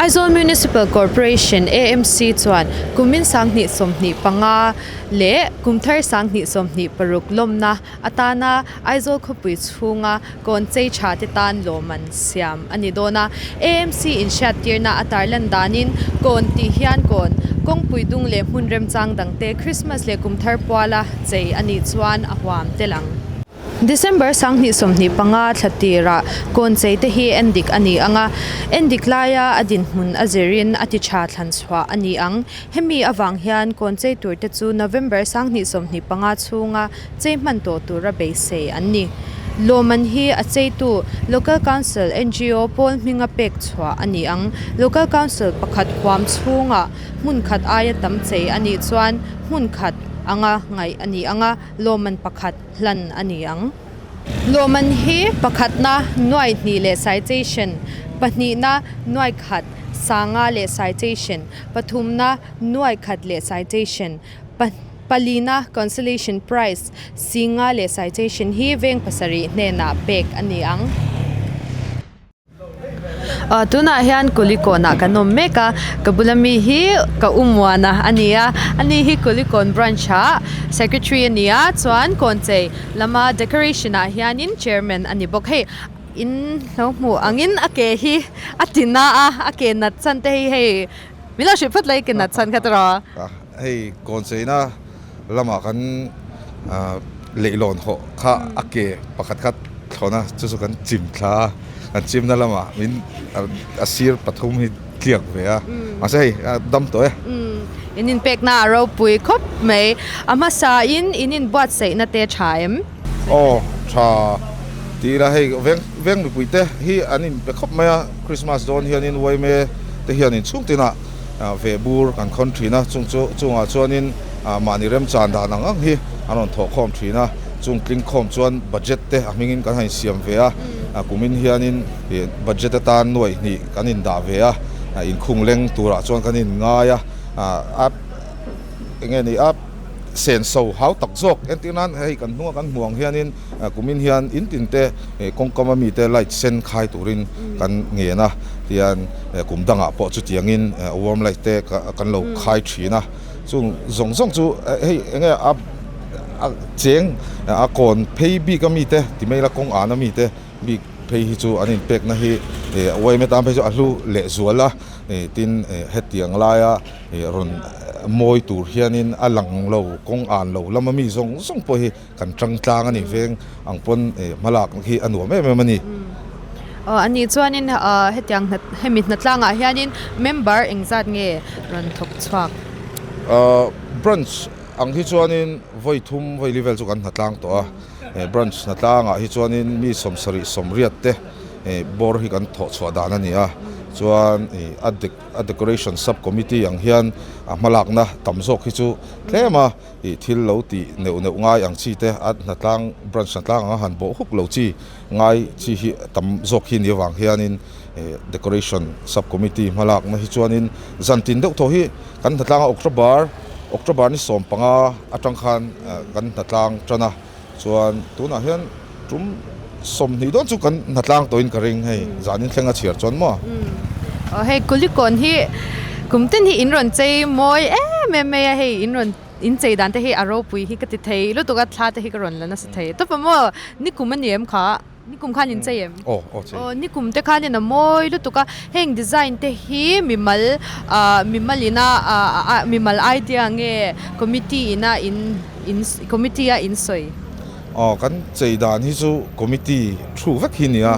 Aizawl Municipal Corporation, AMC, chuan kumin 2025 leh kumthar 2026 lawmna atana Aizawl khawpui chhunga kawn chei tha te tan lawmman siam a ni dawn a. AMC inhriattirna a tarlan danin kawn tih hian kawn kawngpui dung leh hmun remchang dangte Christmas leh kumthar puala chei a nih chuan a huam tel ang. December 2025 thla tirah kawnchei te hi endik a ni ang a, endik laia a dinhmun a zirin a ti tha thlan chhuah a ni ang. Hemi avang hian kawnchei tur te chu November 2025 chhunga chei hman tawh tura beisei an ni. Lawmman hi a cheitu Local Council NGO pawl hminga pek chhuah a ni ang. Local Council pakhat huam chhunga hmun khat aia tam chei a nih chuan hmun khat anga ngaih a ni ang a, Lawmman pakhat hlan a ni ang. Lawmman hi pakhatna nuai hnih leh citation, pahnihna nuai khat sanga leh citation, pathumna nuai khat leh citation, palina consolation prize singa leh citation hi veng pasarih hnenah pek a ni ang. Tunah hian Kulikawn ah kan awm mek a, ka bula mi hi ka u Muana a ni a, ani hi Kulikawn branch ah secretary a ni a, chuan Kawnchei lama decoration ah hianin chairman a ni bawk. Hei in lo hmuh angin a ke hi a ti na a, a ke nat chhan te hi hei min lo hrilh phawt lai ke nat chhan kha tiraw? Hei Kawncheina lamah kan leihlawn hawh kha a ke pakhat kha thlawn a chu chu kan chim thla a kan chimna lamah min a sir pathum hi tliak ve a mahse hei a dam tawh e. In inpekna a ropui khawp mai a hmasa in in inbuatsaihna te tha em? Aw tha ti ila hei veng veng mipui te hi an inpe khawp mai a Christmas dawn hianin uaime te hian inchhung tinah Veh bur kan khawn thin a, chung chu chungah chuanin mahni remchan dan ang ang hi an rawn thawh khawm thin a, chung tling khawm chuan budget te a hmingin kan han insiam ve a, kumin hianin budget atan nuaih hnih kan indah ve a, inkhung leng turah chuan kan inngai a, a enge ni a senso hau tak zawk entir nan hei kan hnunga kan hmuh ang hianin kumin hian in tin te kawngkam a mite light sen khai turin kan ngen a tian kum dangah pawh chutiangin warm light te kan lo khai thin a chung zawng zawng chu hei enge a a cheng a kawn phei bik a mite ti mai ila kawng an a mite bik phei hi chu an inpekna hi yma tan phei chu a hlu lehzual a tin hetiang laia. Rawn mawi tur hianin a lang lo, kawng an lo lama mi zawng zawng pawh hi kan tang tlang a ni. Veng ang pawn hmalak hi a nuam em em a ni. Aw a nih chuanin hetiang hemi hnatlangah hianin member engzat nge rawn thawk chhuak? Branch ang hi chuanin vawi thum vawi li vel chu kan hnatlang tawh a, branch hnatlangah hi chuanin mi sawmsarih sawmriat te bawr hi kan thawh chhuah dan a ni a, chuan a A decoration sub committee ang hian a hmalakna tam zawk hi chu tlem a ih thil lo tih neuh neuh ngai ang chi te a hnatlang branch hnatlang anga han bawh huk lo chi ngai chi hi tam zawk hi ni avang hianin ih decoration sub committee hmalakna hi chuanin zan tin deuh thaw hi kan hnatlang a October October ni 15 atang khan kan hnatlang tan a chuan tunah hian tum 20 dawn chu kan hnatlang tawhin ka ring hei zanin thleng a chhiar chuan maw. Aw hei Kulikawn hi kum tin hi in rawn chei mawi em em mai a hei in rawn in chei dan te hi a ropui hi ka ti thei lutuk a thla te hi ka rawn la nasa thei tawp a maw nikum a ni em kha nikum khan in chei em? Aw aw chei. Aw nikum te khan in a mawi lutuk a heng design te hi mimal ah mimal ina ah mimal idea nge committee ina in In committee a in sawi. Aw kan chei dan hi chu committee thu vek hi nia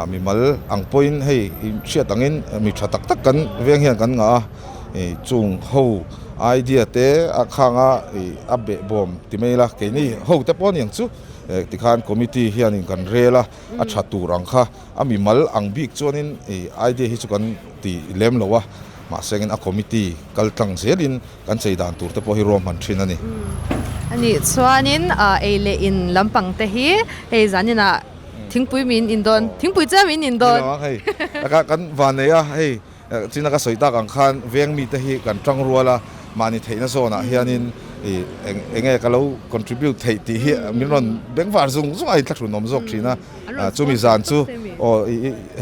mimal ang pawhin hei hriat angin mi tha tak tak kan veng hian kan ngah a chung ho idea te a khang a a behbawm ti mai ila keini ho te pawh aniang chu tikhan committee hianin kan rel a a tha tur ang kha a mimal ang bik chuanin idea hi chu kan ti lem lo a mahse a committee kal tlang zelin Kan chei dan tur te pawh hi ruahman thin a ni. A nih chuanin ei leh in lampang te hi hei zaninah thingpui min in dawn, thingpui chiah min in dawn. Ni lo ang hei, kan van nei a, hei china ka sawi tak ang khan veng mite hi kan tang rual a, mahni theihna zawnah hianin eng nge ka lo contribute theih tih hi min rawn bengvar zung zung a, inthlahrun awm zawk thin a, chumi zan chu aw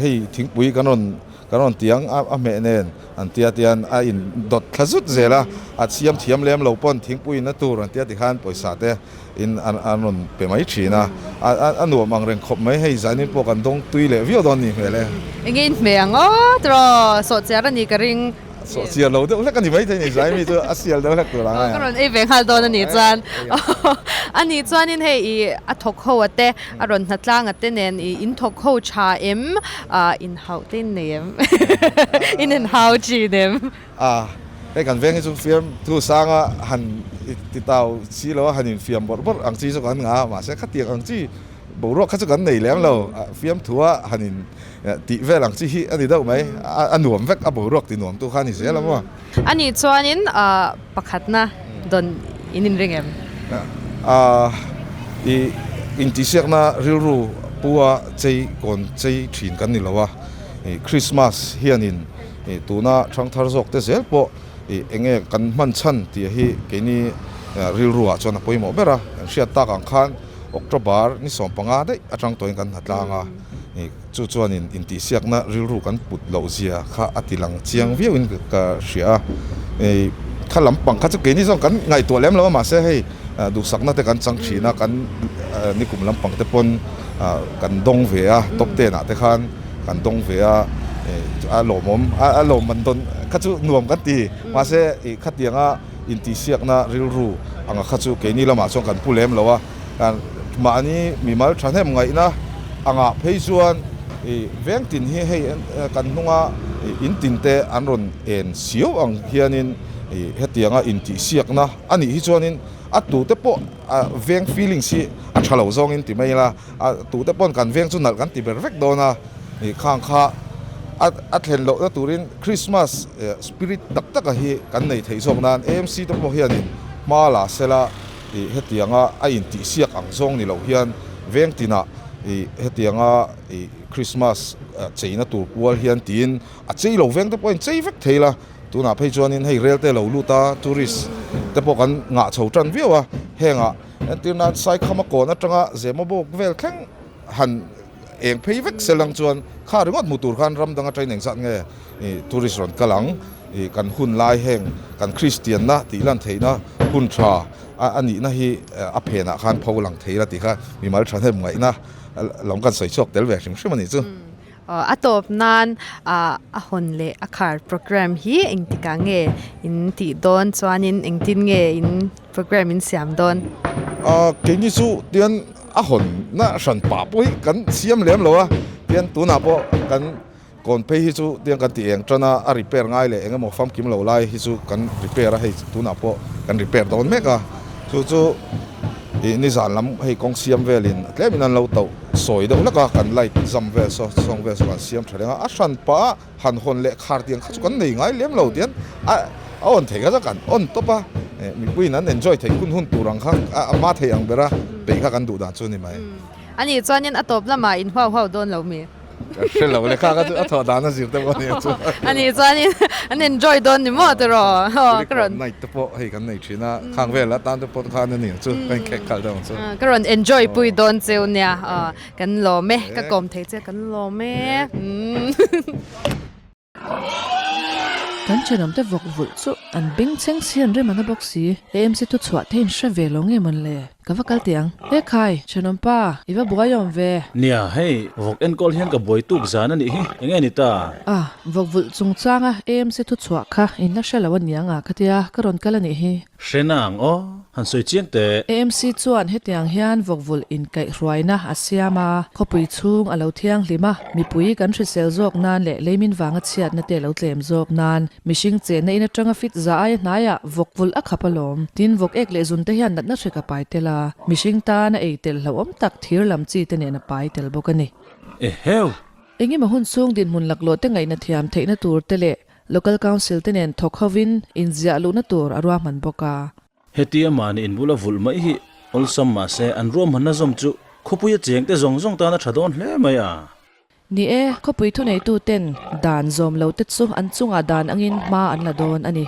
hei thingpui kan rawn. kan rawn ti ang a hmeh nen an tia tian a in dawt thla zut zel a, a siam thiam lem lo pawn thingpui in a tur an tia tikhan pawisa te in an rawn pe mai thin a, a nuam ang reng khawp mai hei zanin pawh kan dawng tui leh viau dawn ni hmel e. Enge in hmeh ang aw tiraw sawhchiar a nih ka ring. Sawhchiar lo deuh hlek a ni maithei ni zai mi chu a sial deuh hlek tur ang a. Ka rawn ei ve nghal dawn a nih chuan a nih chuanin hei i a thawk ho a te a rawn hnatlang a te nen i in thawk ho tha em in hauh te in nei em in in hau thin em. A hei kan veng hi chu fiam thu sanga han ti tau si lo a han infiam bawrh bawrh ang chi chu kan ngah a mahse khatiang ang chi boruak kha chu kan nei lem lo fiamthua han in Tih vel ang chi hi a ni deuh mai, a nuam vek, a boruak ti nuam tu kha a ni zel a maw? A nih chuanin pakhatna dawn in inring em? I intihsiakna rilru pua chei kawn chei thin kan ni lo a, Krismas hianin tuna thangthar zawk te zel pawh eng nge kan hman chhan tih hi keini rilruah chuan a pawimawh ber a, kan hriat tak ang khan October ni 15 daih atang tawhin kan hnatlang a. Chu chuanin intihsiakna rilru kan put loh zia kha a ti lang chiang viauin ka hria a. Kha lampang kha chu keini zawng kan ngaihtuah lem lo a, mahse hei duhsakna te kan chang thin a, kan nikum lampang te pawn kan dawng ve a, top ten ah te khan kan dawng ve a, a lawmawm a lawmman dawn kha chu nuam kan ti. Mahse khatianga intihsiakna rilru anga kha chu keini lamah chuan kan pu lem lo a. Mahni mimal thahnem ngaihna angah phei chuan veng tin hi hei kan hnunga in tin te an rawn en siau ang hianin hetianga intihsiakna a nih hi chuanin a tute pawh veng feelings hi a tha lo zawngin ti mai ila a tute pawn kan veng chu nalh kan ti ber vek dawn a khang kha a thlen lohna turin Christmas spirit tak taka hi kan nei theih zawk nan AMC te pawh hianin hma la sela. Ih hetianga a intihsiak ang zawng ni loh hian veng tinah ih hetianga ih Christmas cheina tur kual hian tiin a chei lo veng te pawhin chei vek thei la, tunah phei chuanin hei rel te lo lut a tourist te pawh kan ngah chho tan viau a, hengah entir nan Saikhama kawn atanga Zemabawk vel thleng han eng phei vek sel ang chuan kha ringawt hmu tur khan ram dang atangin engzat nge ih tourist rawn kal ang ih kan hun lai heng kan Kristianna tih lan theihna hun tha a a nihna hi a phenah khan pho lang thei la tih kha mimal thahnem ngaihna lam kan sawi chhuak tel ve hrim hrim a nih chu. A tawp nan a hawn leh a khar program hi engtikah nge in tih dawn chuanin engtin nge in program in siam dawn? Keini chu tian A hawn na hran pah pawh hi kan siam lem lo a, tian tunah pawh kan kawn phei hi chu tiang kan ti eng tan a, a repair ngai leh eng emaw famkim lo lai hi chu kan repair a, hei tunah pawh kan repair dawn mek a, chu chu ih nizan lam hei kawng siam velin tlemin an lo tauh sawi deuh hlek a, kan light zam vel saw sawng vel saw kan siam tha reng a, a hran pah a han hawn leh khar tiang kha chu kan nei ngai lem lo tian a a on thei kha chu kan on tawp a mipuiin an enjoy theih hun hun tur ang kha a hma thei ang bera peih kha kan duh dan chu a ni mai. A nih chuanin a tawp lamah in huau huau dawn lo mi? Ka hre lo le kha kha chu a thawh dan a zir te pawh a ni ang chu. A nih chuanin an enjoy dawn ni maw tiraw? Ka rawn night te pawh hei kan nei thin a khang vel atan te pawh khan a ni ang chu ka inkhek khalh deuh ang chu. Ka rawn enjoy pui dawn cheu nia. Kan lawm e, ka kawm thei che kan lawm e. Kan thenawmte vawk vulh chu an beng cheng si an rem an a bawk si. AMC thu chhuah te in hre ve lo nge mawn le? Ka va kal teh ang. He khai, thenawm pa, i va buai awm ve. Nia, hei, vawk enkawl hian ka buai tuk zan a nih hi, eng nge ni ta? A, vawk vulh chungchanga AMC thu chhuah kha in la hre lo a niang a ka tia, ka rawn kal a nih hi. Hre na ang aw, han sawi chiang teh. AMC chuan hetiang hian vawkvulh inkaihhruaina a siam a, khawpui chhung a lo thianghlim a, mipui kan hrisel zawk nan leh leimin vanga chhiatna te lo tlem zawk nan mihring chenna in atanga fit za aia hnaiah vawkvulh a khap alawm. Tin, vawk ek leh zun te hian natna hrek a pai tel a, mihring tan a ei tel hlauhawm tak thir lam chi te nen a pai tel bawk a ni. Eheu! Engemaw hun chhung dinhmun laklawh te ngaihna thiam theihna tur te leh Local Council te nen thawk hovin inziah luhna tur a ruahman bawk a. Hetia mahni inbula vulh mai hi awlsam mahse an ruahmanna zawm chu khawpuia chengte zawng zawng tan a tha dawn hle mai a. Ni e, khawpui thuneitu ten dan zawm lo te chu an chungah dan angin hma an la dawn a ni.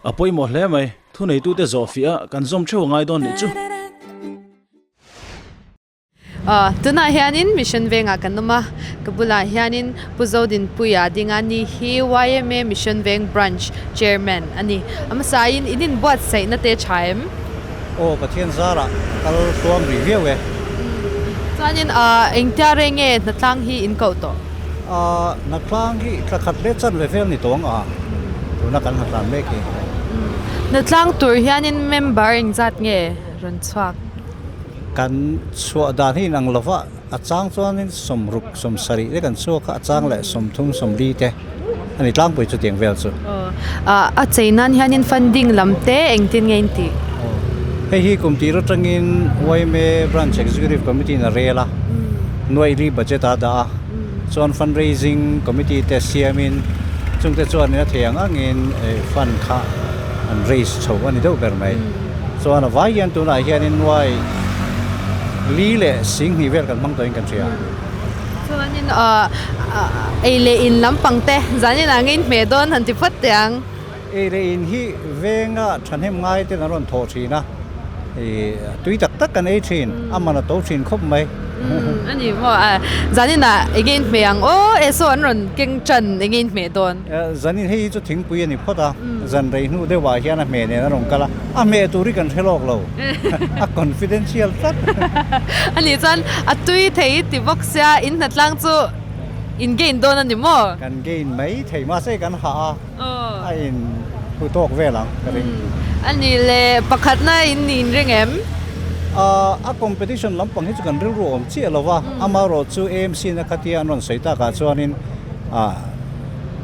A pawimawh hle mai, thuneitute zawhfiah a kan zawm theuh a ngai dawn nih chu. Tunah hianin Mission Vengah kan awm a, ka bulah hianin Pu Zodinpuia dinga ni hi yma Mission Veng Branch Chairman a ni. A hmasain in inbuatsaihna te tha em? Aw, Pathian zarah kal hluam rih viau e. Chuanin engtia rei nge hnatlang hi in koh tawh? Hnatlang hi thla khat leh chan ve vel ni tawng a, tuna kan hnatlan mek hi. Hnatlang tur hianin member engzat nge rawn chhuak? Kan chhuah dan hi inang lova, a chang chuanin sawmruk, sawmsarih te kan chhuak a, a chang leh sawmthum, sawmli te a ni tlangpui chutiang vel chu. A chei nan hianin funding lam te engtin nge in tih? Hei hi kum tir atangin yma Branch Executive Committee in a rel a, nuaili budget a dah a, chuan fundraising committee te siamin chungte chuanin a thei ang angin fund kha an raise chho a ni deuh ber mai. Chuan a vai hian tunah hianin nuai li leh singhnih vel kan hmang tawhin kan hria. Chuanin ei leh in lampang te zanin ah ngei hmeh dawn han ti phawt teh ang. Ei leh in hi venga thahnem ngai ten an rawn thawh thin a, tui tak tak kan ei thin, a man a to thin khawp mai. A ni maw? Zanin ah enge in hmeh ang aw? E saw an rawn keng tan enge in hmeh dawn? Zanin hei hi chu thingpui a ni phawt a, zan rei hnu deuhah hian a hmeh nen a rawn kal a, a hmeh tur hi kan hre lawk lo, a confidential tlat. A nih chuan a tui thei ti bawk sia in hnatlang chu in gain dawn a ni maw? Kan gain mai thei mahse kan hah a, a in hu tawk vel ang ka ring. A nih leh pakhatna in ni inring em? A competition lampang hi chu kan rilru awm chiah lo va, amaherawh chu AMC na khatia an rawn sawi takah chuanin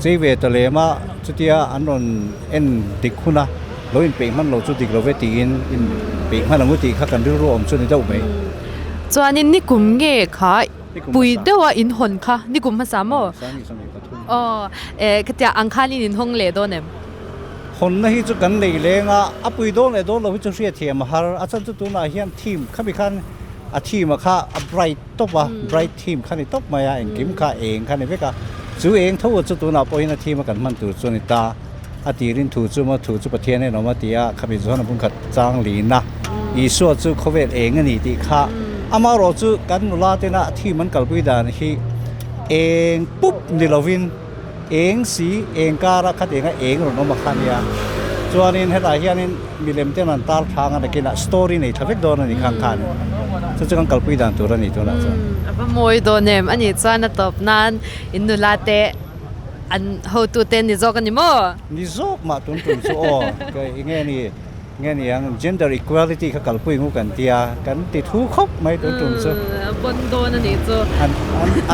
Chei ve ta lem a, chutia an rawn en dik hun a, lo inpeih hman lo chu dik lo ve tiin inpeih hman ang u tih kha kan rilru awm chu ni deuh mai. Chuanin nikum nge kha pui deuha in hawn kha nikum hmasa maw? Aw, e khatia ang khanin in hawng leh dawn em? Hawnna hi chu kan nei leng a, a pui dawn leh dawn lo hi chu hriatthiam a har, a chhan chu tunah hian theme khami khan a theme a kha a bright tawp a, bright theme kha ni tawp mai a, engkim kha eng kha ni vek a, chu eng tho chu tunah pawhin a theme a kan hman tur chu a ni ta, a tirin thu chu maw thu chu Pathian hian awm a ti a, khami chuan a bungkhat chang lin a, Isua chu khawvel eng a ni tih kha amaherawh chu kan nula tena a theme an kalpui dan hi eng pup ni lovin eng si eng kara khat enga eng rawn awm a kha nia chuanin hetah hianin milem ten an tar thlang a nakinah story nei tha vek dawn a ni khang khan chu chu kan kalpui dan tur a ni tunah chuan. A va mawi dawn em a nih chuan a tawp nan in nula te an hotu te ni zawk a ni maw? Ni zawk mah tun tum chu aw enge ni. Nge ni ang, gender equality kha kalpui ngu kan tia, kan ti thu khawp mai tun tum chu. A pawn dawn a nih chu. An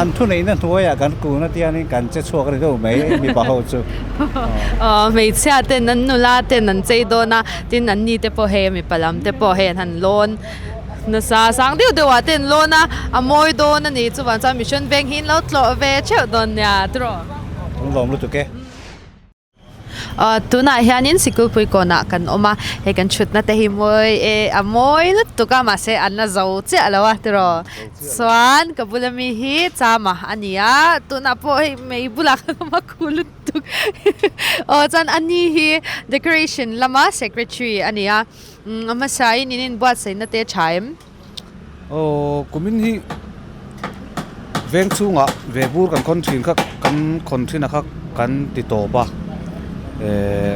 an thuneihna hnuaiah kan kun a tianin kan che chhuak a ni deuh mai mipa ho chu. Aw hmeichhia ten an nula ten an chei dawn a, tin an ni te pawh hei mipa lam te pawh hei an han lawn nasa sang deuh deuh ah te an lawn a, a mawi dawn a nih chuvang chuan mission veng hi in lo tlawh ve theuh dawn nia tiraw. Kan lawm lutuk e. Tunah hianin sikul kawnah kan awm a, hei kan thutna te hi mawi e a mawi lutuk a mahse an la zo chiah lo a tiraw chuan ka bula mi hi chama a ni a tunah pawh hei mei bulah khan awm a khu lutuk aw chuan a ni hi decoration lama secretary a ni a a hmasain in inbuatsaihna te a tha em? Aw kumin hi veng chhungah ve bur kan khawn thin kha kan khawn thin a kha kan ti tawp a ehh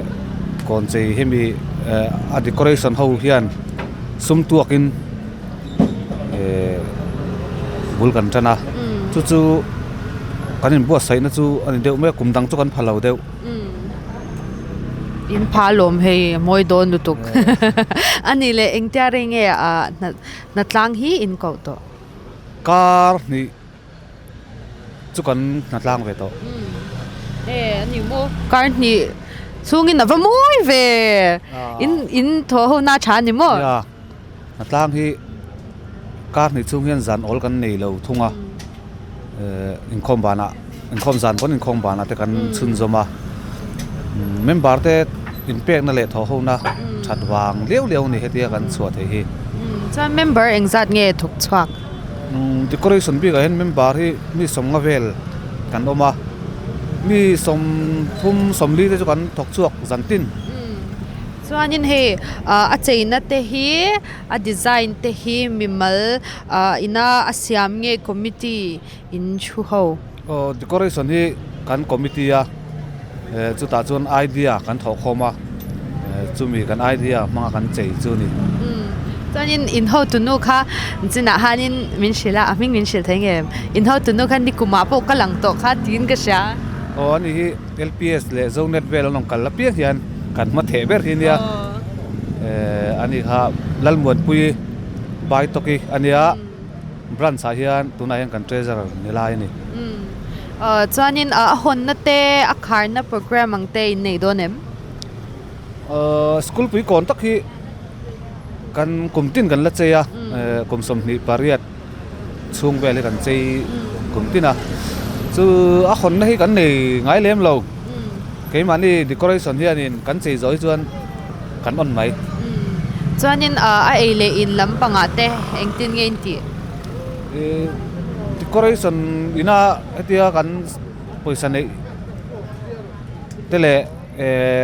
kawn chei hemi ehh a decoration ho hian sum tuakin ehh bul kan tan a chu chu kan inbuatsaihna chu a ni deuh mai a kum dang chu kan pha lo deuh. In pha lawm hei a mawi dawn lutuk a ni leh engtia rei nge ah hnatlang hi in koh tawh? Kar hnih chu kan hnatlang ve tawh. E a ni maw kar hnih chhungin a va mawi ve in in thaw ho na tha a ni maw? Nia hnatlang hi kar hnih chhung hian zan awl kan nei lo thung a. Inkhawm banah inkhawm zan pawn inkhawm banah te kan chhunzawm a member te inpekna leh thawh hona that vang liau liau a ni hetia kan chhuah theih hi. Chuan member engzat nge thawk chhuak? Decoration bikah hian member hi mi sawmnga vel kan awm a mi sawmthum sawmli te chu kan thawk chhuak zan tin. Chuanin hei a cheina te hi a design te hi mimal ina a siam nge committee in thu ho. Aw decoration hi kan committee a chutah chuan idea kan thawh khawm a chumi kan idea hmanga kan chei chu a ni. Chuanin in hotunu kha chinah hianin min hrilh a a hming min hrilh thei nge in hotunu kha nikumah pawh ka lang tawh kha tiin ka hria. Aw ani hi LPS leh Zonet vel an rawn kal apiang hian kan hma theh ber hi nia ani kha Lalmuanpui Baitawki a nia. Branch ah hian tunah hian kan treasurer ni lai a ni. Chuanin a hawnna te a kharna program ang te in nei dawn em? School pui kawn tak hi kan kum tin kan la chei a, kum 28 chhung vel hi kan chei kum tin a. Chu a hawnna hi kan nei ngai lem lo. Keimahni decoration hianin kan chei zawh hi chuan kan on mai. Chuanin a ei leh in lampangah te engtin nge in tih? Decoration ina hetia kan pawisa neih te leh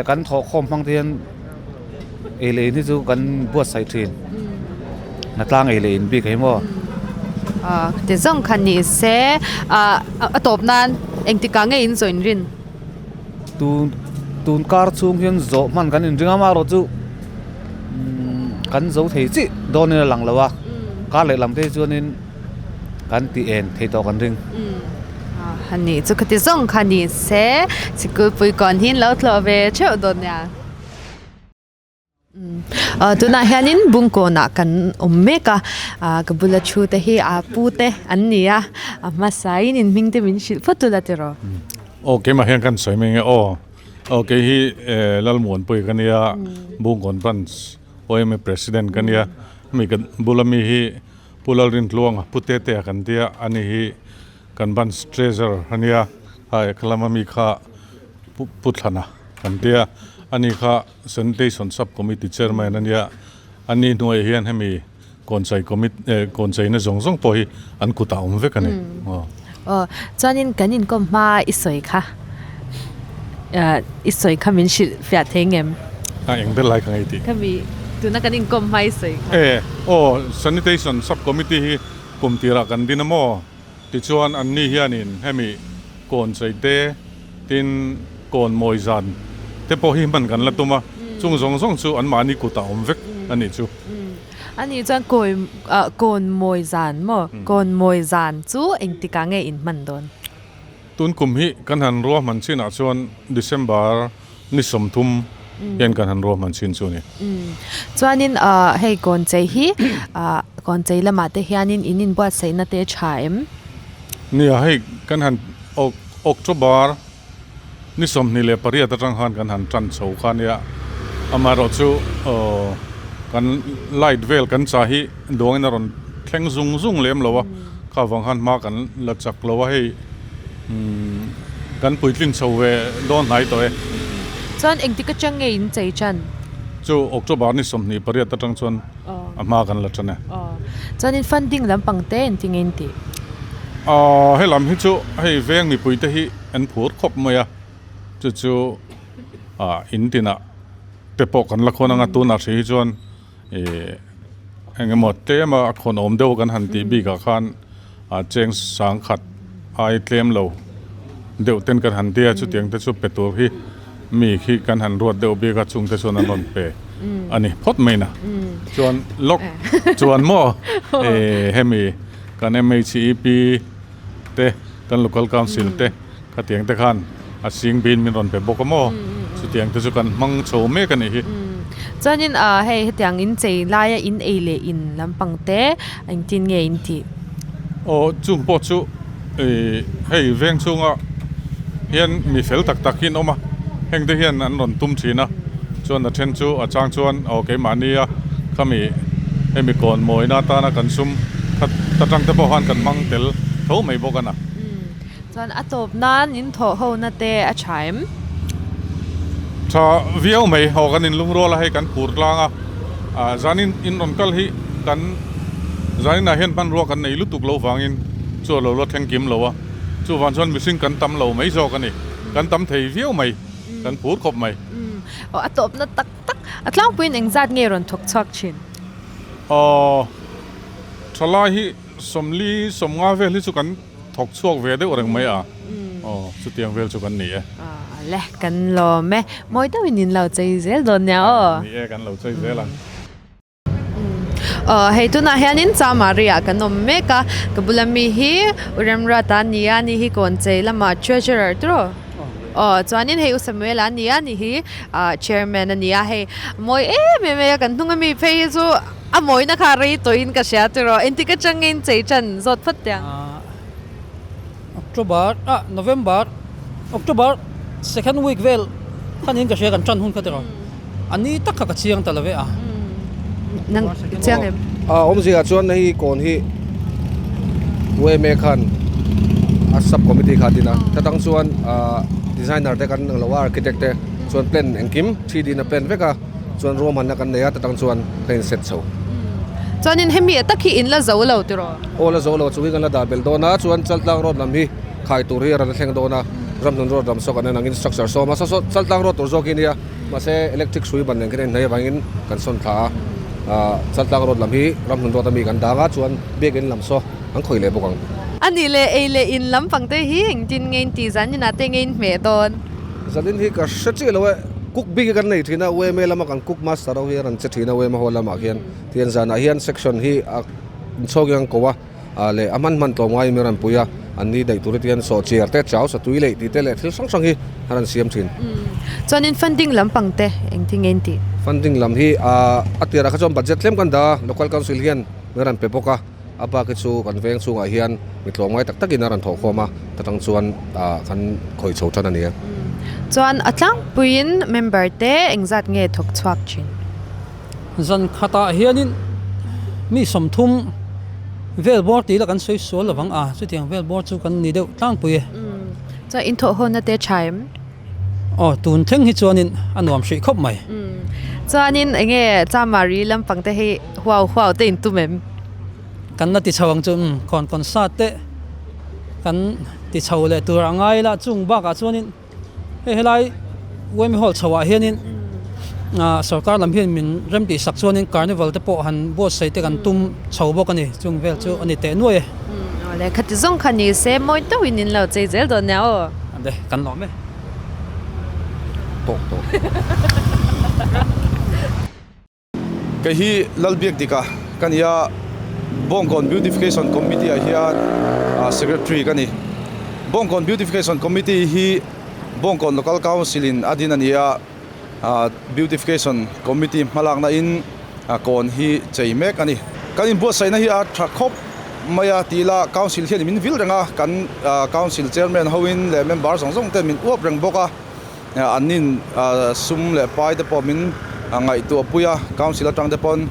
kan thawhkhawm hmang te hian ei leh in hi chu kan buatsaih thin. Hnatlang ei leh in bik a hi maw? Ti zawng kha ni se a tawp nan engtikah nge in zawh in rin? Tun tun kar chhung hian zawh hman kan inring a amaherawh chu kan zo thei chiah dawnin a lang lo a kar lehlam te hi chuanin kan tih en thei tawh kan ring. Ani chu khati zawng kha ni se sikul pui kawn hi an lo tlawh ve theuh dawn nia. Tunah hianin Bungkawnah kan awm mek a, ka bula thu te hi a pu te an ni a, a hmasain in hming te min hrilh phawt ula tiraw? Aw keimah hian kan sawi mai nge aw, aw kei hi Lalmuanpui ka nia, Bungkawn Branch OMA President ka nia, hemi kan bula mi hi Pu Lalrintluanga Pu Tetea kan tia, ani hi kan Branch Treasurer a nia, kha lama mi kha Pu Thlana kan tia, ani kha Sanitation Sub Committee Chairman a nia, a ni hnuaiah hian hemi kawnchai commit eh kawnchaina zawng zawng pawh hi an kutah a awm vek a ni. Aw. Aw, chuanin kan inkawm hma i sawi kha, i sawi kha min hrilh fiah thei ngem? A eng ber lai ka ngei tih? Khami tuna kan inkawm hma i sawi kha. E, aw, Sanitation Sub Committee hi kum tirah kan din a maw? Tichuan anni hianin hemi kawnchei te, tin kawn mawi zan te pawh hi hman kan la tum a, chung zawng zawng chu anmahni kutah awm vek a nih chu. Ani chuan kawi kawn mawi zan maw? Kawn mawi zan chu engtikah nge in hman dawn? Tun kum hi kan han ruahman chinah chuan December ni 30 hian kan han ruahman chin chu a ni. Chuanin hei kawnchei hi kawnchei lamah te hianin in inbuatsaihna te a tha em? Nia, hei kan han October ni 28 atang khan kan han tan chho kha nia, amaherawhchu kan light vel kan chah hi duangin a rawn thleng zung zung lem lo a, kha vang khan hma kan la chak lo a hei. Kan puitlin chho ve dawn hnai tawh e. Chuan engtik atang nge in chei tan? Chu October ni 28 atang chuan a hma kan la tan e. Chuanin funding lampang te engti nge in tih? He lam hi chu hei veng mipui te hi an phur khawp mai a, chu chu in tinah te pawh kan la khawn anga tunah hrih hi chuan eng emaw tlem a khawn awm deuh kan han tih bik ah khan cheng sangkhat ai tlem lo deuh ten kan han tia chutiang te chu pe tur hi mi khi kan han ruat deuh bik a chung te chuan an rawn pe a ni phawt mai na chuan lawk chuan maw hemi kan M_H_E_P te kan local council te khatiang te khan a sing bin min rawn pe bawk a maw chutiang te chu kan hmang chho mek a nih hi. Chuanin hei hetiang in chei laia in ei leh in lampang te engtin nge in tih? Aw chung pawh chu ih hei veng chhunga hian mi fel tak tak hi an awm a heng te hian an rawn tum thin a chuan a then chu a chang chuan aw keimahnia khami hemi kawn mawina atana kan sum kha ta tang te pawh khan kan hmang tel tho mai bawk a na. Chuan a tawp nan in thawh ho na te a tha em? Tha viau mai, haw kan inlungrual a hei kan phur tlang a, ah zanin in rawn kal hi kan zaninah hian hmanrua kan nei lutuk lo vangin chu a lo la thleng kim lo a, chuvang chuan mihring kan tam lo mai zawk a ni, kan tam thei viau mai, kan phur khawp mai. Aw a tawp na tak tak. A tlangpuiin engzat nge rawn thawk chhuak thin? Aw, thalai hi sawmli sawmnga vel hi chu kan thawk chhuak ve deuh reng mai a, aw chutiang vel chu kan ni e. Aw le, kan lawm e. Mawi deuhin in lo chei zel dawn nia aw. Ni e, kan lo chei zel ang. Aw hei tunah hianin Chamari ah kan awm mek a, ka bula mi hi U Remruata a ni a, ani hi Kawnchei lama treasurer tur aw. Aw chuanin hei U Samuela a ni a, ani hi ah chairman a ni a, hei mawi em em mai a kan hnung ami phei hi chu a mawina kha a rei tawhin ka hria tur aw, engtik atangin chei tan zawt phawt teh ang. October ah November October second week vel khanin ka hria kan tan hun kha tiraw a ni tak kha ka chiang ta lo ve a. Nang chiang em? A awmzia chuan hei kawn hi UMA khan a sub committee kha a din a ta tang chuan ah designer te kan ang lo a architect te chuan plan engkim 3D in a plan vek a. Chuan ruahmanna kan nei a, ta tang chuan ka inset chho. Chuanin hemi a tak hi in la zo lo tiraw? Aw la zo lo, chu hi kan la dah belh dawn a, chuan Chaltlang Road lam hi khai tur hi a rawn thleng dawn a, Ramhnun Road lam saw kan en angin structure sawm a, saw saw Chaltlang Road tur zawk hi nia, mahse electric hrui ban nen khan a inhnai avangin kan sawn thla a, ah Chaltlang Road lam hi Ramhnun Road ami kan dang a, chuan Biakin lam saw an khawih leh bawk ang. A nih leh ei leh in lampang te hi engtin nge in tih zan inah te nge in hmeh dawn? Zanin hi ka hre chiah lo e, cook bik hi kan nei thin a, UMA lama kan cook master ho hi a rawn che thin a UMA hall lamah khian, tihian zanah hian section hi a inchhawk in an ko a, ah leh a hman hman tlawm ngaiin min rawn pui a, an ni daih tur hi tihian sawhchiar te, chau satui leh tih te leh thil hrang hrang hi a rawn siam thin. Chuanin funding lampang te engtin nge in tih? Funding lam hi ah a tirah kha chuan budget tlem kan dah a, local council hian min rawn pe bawk a. A bak hi chu kan veng chhungah hian mi tlawmngai tak takin a rawn thawh khawm a, ta tang chuan kan khawih chho tan a ni a. Chuan a tlangpuiin member te engzat nge thawk chhuak thin? Zan khatah hianin mi sawmthum vel bawr tih la kan sawi sual lovang a, chutiang vel bawr chu kan ni deuh tlangpui e. Chuan inthawh hawna te tha em? Aw tun thleng hi chuanin a nuam hrih khawp mai. Chuanin enge Chamari lampang te hi huau huau te in tum em? Kan la ti chho ang chu umm kawn kawn sat te kan ti chho leh tur a ngai la chung bakah chuanin hei helai Wemi Hall chho ah hianin ah sorkar lam hian min rem tih sak chuanin carnival te pawh han buatsaih te kan tum chho bawk a ni chung vel chu a ni teh nuai e. Umm awle khati zawng kha ni se mawi deuhin in lo chei zel dawn nia aw. Ande kan lawm e. Tawk tawk. Kei hi Lalbiak Dika ka ni a, Bawngkawn Beautification Committee ah hian Secretary ka ni. Bawngkawn Beautification Committee hi Bawngkawn Local Council in a din a ni a, Beautification Committee hmalakna in kawn hi chei mek a ni. Kan inbuatsaihna hi a tha khawp mai a tih ila Council hian min vil reng a, kan Council Chairman hoin leh member zawng zawng ten min uap reng bawk a, annin sum leh pai te pawh min ngaihtuah pui a, Council atang te pawn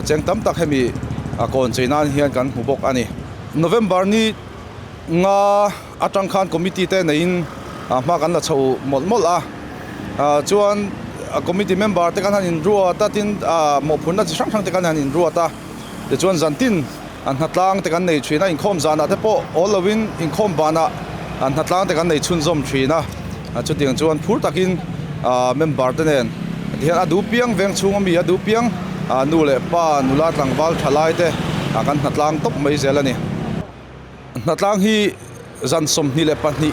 cheng tam tak hemi kawn chei nan hian kan hmu bawk a ni. November ni nga atang khan committee te neiin hma kan la chho mawlh mawlh a, chuan committee member te khan han inruat a, tin mawhphurhna chi hrang hrang te khan han inruat a, tichuan zantin hnatlang te kan nei thin a, inkhawm zanah te pawh awl lovin inkhawm banah hnatlang te kan nei chhunzawm thin a, chutiang chuan phur takin member te nen tihian a duh piang veng chhung ami a duh piang nu leh pa nula tlangval thalai te kan hnatlang tawp mai zel a ni. Hnatlang hi zan 22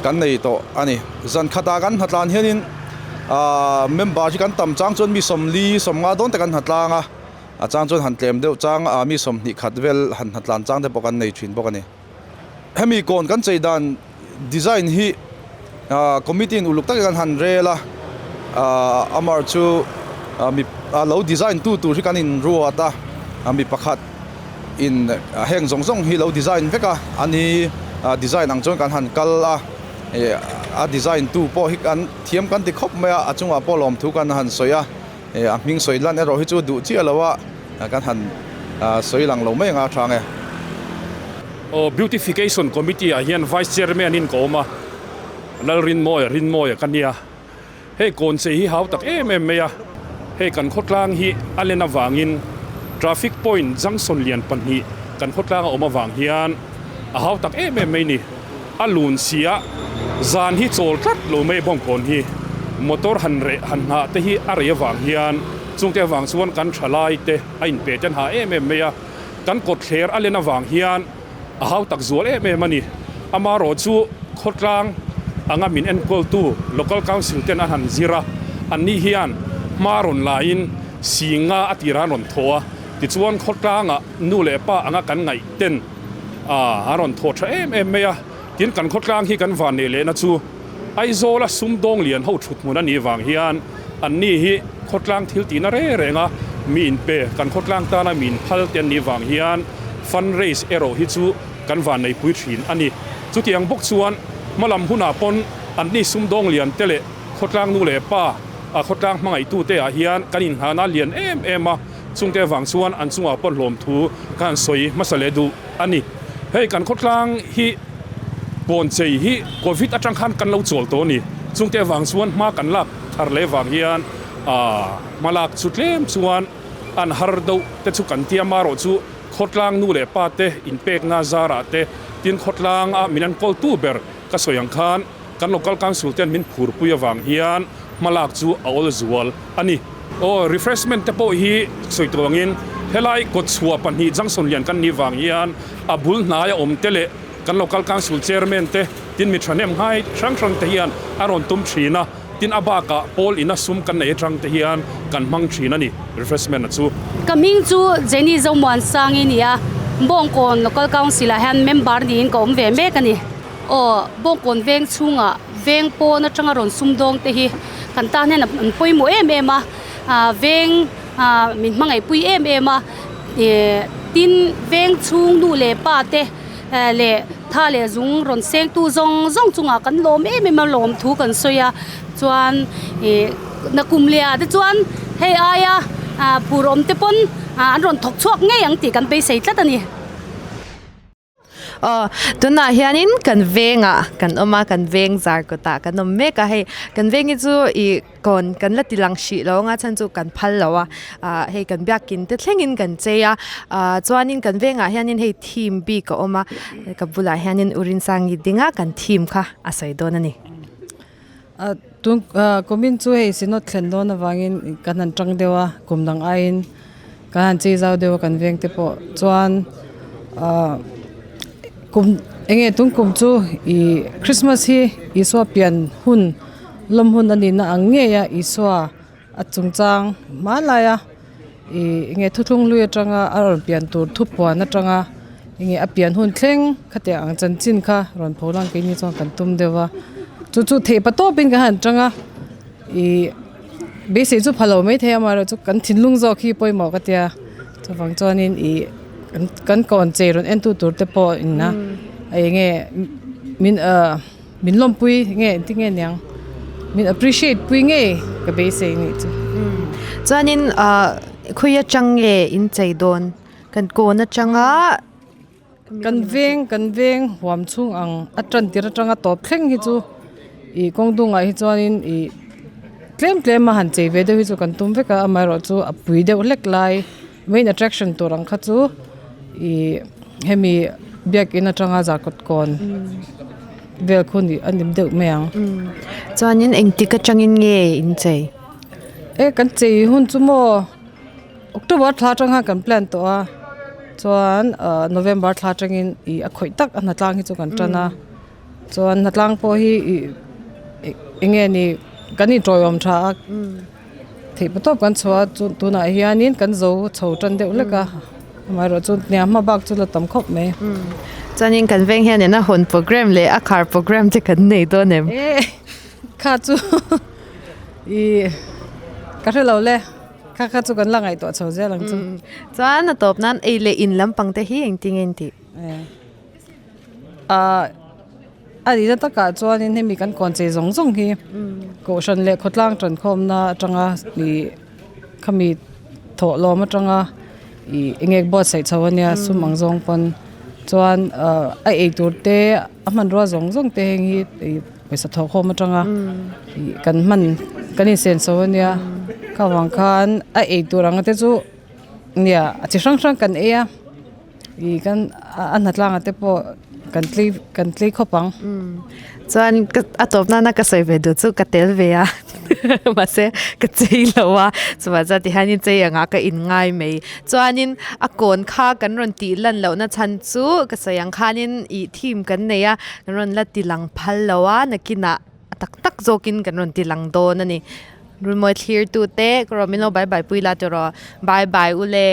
kan nei tawh a ni. Zan khatah kan hnatlan hianin aaa member hi kan tam chang chuan mi 40 50 dawn te kan hnatlang a, a chang chuan han tlem deuh chang a mi 20 khat vel han hnatlan chang te pawh kan nei thin bawk a ni. Hemi kawn kan chei dan design hi aaa committee in uluk takin kan han rel a, aaa amar chu mi lo design tu tur hi kan inruat a, mi pakhat. in heng zawng zawng hi lo design vek a ani design ang chuan kan han kal a ih a design tu pawh hi kan thiam kan ti khawp mai a a chungah pawh lawmthu kan han sawi a ih a hming sawi lan erawh hi chu duh chiah lo a kan han sawi lang lo mai anga a thang e. Aw Beautification Committee ah hian Vice Chairman in ka awm a, Lalrinmawia Rinmawia ka nia. Hei kawnchei hi hau tak em em mai a, hei kan khawtlang hi a len avangin traffic point junction lian pahnih kan khawtlang a awm avang hian a hau tak em em mai ni. A lun si a, zan hi chawl tlat lo mai bawngkawn hi. Motor han reh han nghah te hi a rei avang hian chungte avang chuan kan thalai te a inpe te an ha em em mai a, kan kawtthler a len avang hian a hau tak zual em em a ni. Amaherawh chu khawtlang anga min enkawltu Local Council ten an han zir a, anni hian hma rawn laiin singa a tirah an rawn thaw a, tichuan khawtlangah nu leh pa anga kan ngaih ten a rawn thaw tha em em mai a, tin kan khawtlang hi kan van neih lehna chu Aizawla sumdawng lian ho thut hmun a nih vang hian anni hi khawtlang thil tihna reng reng a mi inpe kan khawtlang tana mi inphal te an nih vang hian fund raise erawh hi chu kan van neipui thin a ni. Chutiang bawk chuan hmalam hunah pawn anni sumdawng lian te leh khawtlang nu leh pa a khawtlang hmangaihtu te ah hian kan inhana lian em em a, chungte avang chuan an chungah pawn hlawm thu ka han sawi hmasa leh duh a ni. Hei kan khawtlang hi pawn chei hi Covid atang khan kan lo chawl tawh a ni. Chungte avang chuan hma kan lak thar leh vang hian aah hma lak chu tlem chuan an har deuh te chu kan tia marawh chu khawtlang nu leh pa te inpekna zarah te tin khawtlang a min enkawl tu ber ka sawi ang khan kan local council ten min phurpui avang hian hma lak chu a awl zual a ni. Aw refreshment te pawh hi sawi tur angin helai kawtchhuah pahnih junction lian kan nih vang hian a bul hnaia awm te leh kan local council chairman te tin mi thahnem ngai hrang hrang te hian a rawn tum thin a, tin a bakah pawl ina sum kan nei atang te hian kan hmang thin a ni refreshment a chu. Ka hming chu Jenny Zomuansangi ni a, Bawngkawn Local Council ah hian member niin ka awm ve mek a ni. Aw, Bawngkawn veng chhungah veng pawn atanga rawn sumdawng te hi kan tan hian an pawimawh em em a, veng min hmangaihpui em em a, tin veng chhung nu leh pa te leh tha leh zung rawn sengtu zawng zawng chungah kan lawm em em a, lawm thu kan sawi a, chuan ih nakum leh ah te chuan hei aia phur awm te pawn an rawn thawk chhuak ngei ang tih kan beisei tlat a ni. Aw tunah hianin kan vengah kan awm a kan veng zar kawtah kan awm mek a hei kan veng hi chu ih kawn kan la ti lang hrih lo anga chhan chu kan phal lo a ah hei kan biakin te thlengin kan chei a ah chuanin kan vengah hianin hei theme bik a awm a ka bulah hianin u Rinsangi dinga kan theme kha a sawi dawn a ni. Ah tun ah kumin chu hei synod thlen dawn avangin kan han tang deuh a kum dang aiin kan han chei zau deuh a kan veng te pawh chuan ah kum eng nge tun kum chu ih christmas hi Isua pian hun lawm hun a nih na ang ngei a Isua a chungchang hmanlai a ih eng nge thuthlung hlui atanga a rawn pian tur thupuan atanga eng nge a pian hun thleng khatiang ang chanchin kha rawn pho lang keini chuan kan tum deuh a chu chu theih pa tawpin kan han tang a ih beisei chu pha lo maithei amaherawh chu kan thinlung zawk hi pawimawh ka tia chuvang chuanin ih kan kawn chei rawn en tu tur te pawh in a eng nge min ah. Min lawmpui nge engtin nge niang? Min appreciate pui nge ka beisei nih chu. Chuanin ah khawi atang nge in chei dawn? Kan kawn atanga Kan veng kan veng huam chhung ang a tan tir atanga tawp thleng hi chu ih kawng dungah hi chuanin ih tlem tlem a han chei ve deuh hi chu kan tum vek a amaherawh chu a pui deuh hlek lai main attraction tur ang kha chu ih hemi biakin atanga zarkawt kawn vel khu nih a ni deuh mai ang. Chuanin engtik atangin nge in chei? E kan chei hun chu maw October thla atang khan kan plan tawh a chuan ah November thla atangin ih a khawih tak a hnatlang hi chu kan tan a chuan hnatlang pawh hi ih eng nge ni kan intawiawm tha a. Theih pa tawp kan chhuah a chu tunah hianin kan zo chho tan deuh hlek a amaherawh chu hniam hma bak chu la tam khawp mai. Chuanin kan veng hianin a hawn program leh a khar program te kan nei dawn em? E kha chu ih ka hre lo le kha kha chu kan la ngaihtuah chho zel ang chu. Chuan a tawp nan ei leh in lampang te hi engtin nge in tih? Ah. A nihna takah chuanin hemi kan kawn chei zawng zawng hi kohhran leh khawtlang tankhawmna atanga ih khami thawhlawm atanga ih eng nge buatsaih chho ania sum ang zawng pawn chuan ah a eitur te a hmanrua zawng zawng te heng hi ih pawisa thawhkhawm atanga ih kan hman kan insen chho ania kha vang khan a eitur ang te chu nia a chi hrang hrang kan ei a. Ih kan a hnatlangah te pawh kan tlei kan tlei khawp ang. Chuan ka a tawp nana ka sawi ve duh chu ka tel ve a. Mahse ka chei lo a chuvah chuan tihianin chei angah ka in ngai mai. Chuanin a kawn kha kan rawn tih lan lohna chhan chu ka sawi ang khanin ih theme kan nei a kan rawn la ti lang phal lo a nakinah a tak tak zawkin kan rawn ti lang dawn a ni. Runmawi thlir tute ka rawn min lo bye bye pui la tiraw bye bye u le.